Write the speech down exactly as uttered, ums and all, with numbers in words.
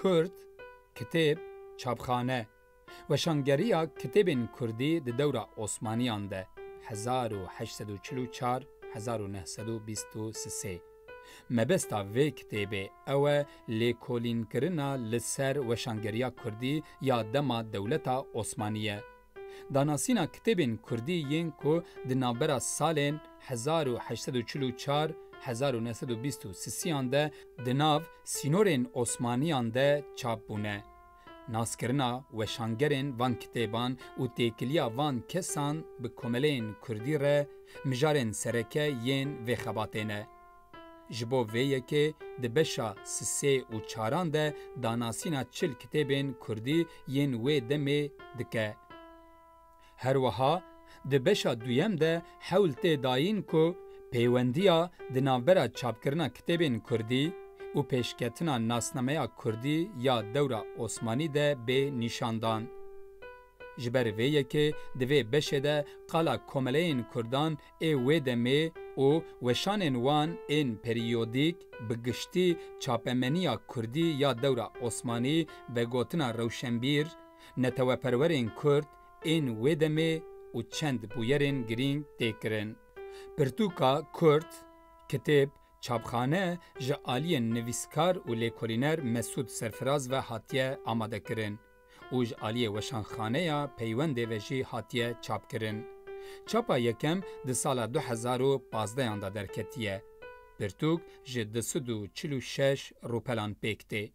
Kurd, kitêb, çapxane. Weşangeriya kitêbên kurdî di dewra Osmaniyan de, hezar û heşt sed û çil û çar, hezar û neh sed û bîst û sê. Mebesta vê kitêbê ew e lêkolînkirina li ser weşangeriya kurdî ya dema dewleta Osmanî ye. Danasîna kitêbên kurdî yên ku di navbera salên hezar û heşt sed û çil û çar, hezar û neh sed û bîst û sisiyan de di nav sînorên Osmaniyan de çap bûne. Naskirina weşangerên van kitêban û têkiliya van kesan bi komeleyên kurdî re mijarên sereke yên vê xebatê ne. Ji bo vê yekê di beşa sisê û çaran de danasîna çil kitêbên kurdî yên wê demê dike. Her wiha di beşa duyem de hewl tê dayîn ku pêwendiya di navbera çapkirina kitêbên kurdî û pêşketina nasnameya kurdî ya dewra Osmanî de bê nîşandan. Ji ber vê yekê di vê beşê de qala komeleyên kurdan ê wê demê û weşanên wan ên periyodîk, bi giştî çapemeniya kurdî ya dewra Osmanî, vegotina rewşenbîr, neteweperwerên kurd ên wê demê û çend bûyerên girîng tê kirin. Pirtûka Kurd, kitêb, çapxane ji aliyê nivîskar û lêkolîner Mesûd Serfiraz ve hatiye amadekirin û ji aliyê Weşanxaneya Peywendê ve jî hatiye çapkirin. Çapa yekem di sala du hezar û pazdehan de derketiye. Pirtûk ji du sed û çil û şeş rûpelan pêk tê.